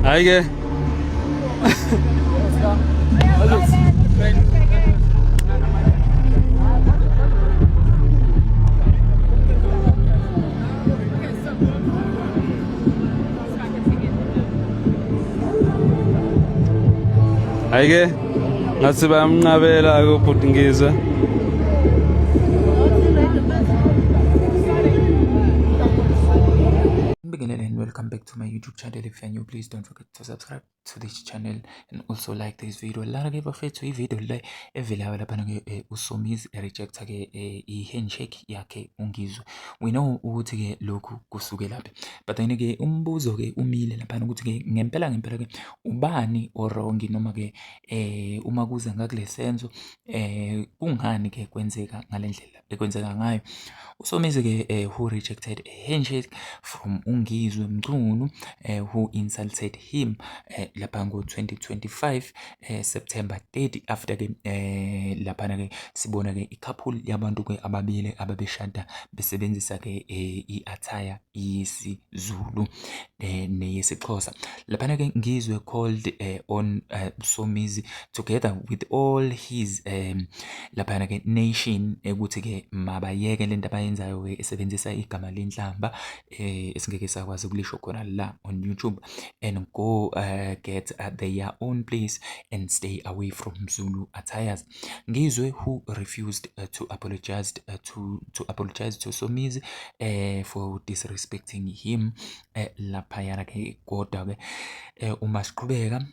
Hayi ke. Hayi ke ngathi bayamnqabela ke ubhuti Ngizwe. Ngibingelele and welcome back to my YouTube channel. If you're new, please don't forget to subscribe to this channel and also like this video. Lana ke bafethu i-video le evelayo laphana ke uSomizi rejecta ke i-handshake yakhe uNgizwe. We know ukuthi ke lokhu kusuke laphi. But then ke umbuzo ke umile laphana ukuthi ke ngempela ngempela ke ubani o-wrong noma ke uma kuza ngakule senzo kungani ke kwenzeka ngalendlela ekwenzeka ngayo. USomizi ke who rejected a handshake from uNgizwe Mchunu who insulted him lapha ngo-2025 September 30 after ke laphana ke sibona ke i-couple yabantu ke ababili ababeshada besebenzisa ke i-attire yesiZulu neyesiXhosa. Laphana ke Ngizwe called on Somizi together with all his laphana ke nation ukuthi ke mabayeke lento abayenzayo ke esebenzisa igama lenhlamba esingeke sakwazi ukulisho khona la on YouTube and go get their own place and stay away from Zulu attires. Ngizwe who refused to apologize to Somizi for disrespecting him laphayana ke kodwa ke uma siqhubeka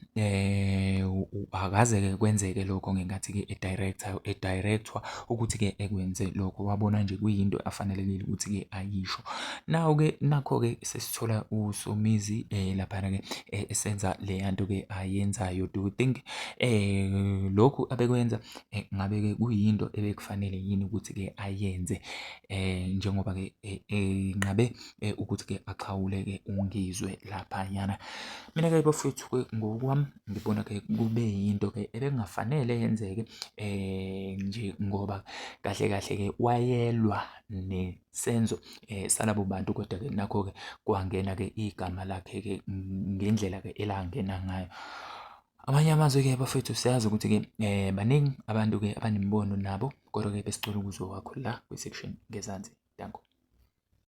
akaze ke kwenzeke lokho ngenkathi ke e-director e-directwa ukuthi ke ekwenze lokho wabona nje kuyinto afanelekile ukuthi ke ayisho. Now ke nakho ke sesithola uSomizi laphana ke esenza leya nto ke ayenzayo. Do you think lokhu abekwenza ngabe ke kuyinto ebekufanele yini ukuthi ke ayenze njengoba ke enqabe ukuthi ke axhawule ke uNgizwe laphayana. Mina ke bafowethu ke ngokwami ngibona ke kube yinto ke ebekungafanele yenzeke nje ngoba kahle kahle ke wayelwa nesenzo salabo bantu kodwa ke nakho ke kwangena ke igama lakhe ke ngendlela ke elangena ngayo. Amanye amazwi ke bafethu siyazi ukuthi ke baningi abantu ke abanemibono nabo kodwa ke besicela ukuzwa kwakho la kwi-section ngezansi. Danko.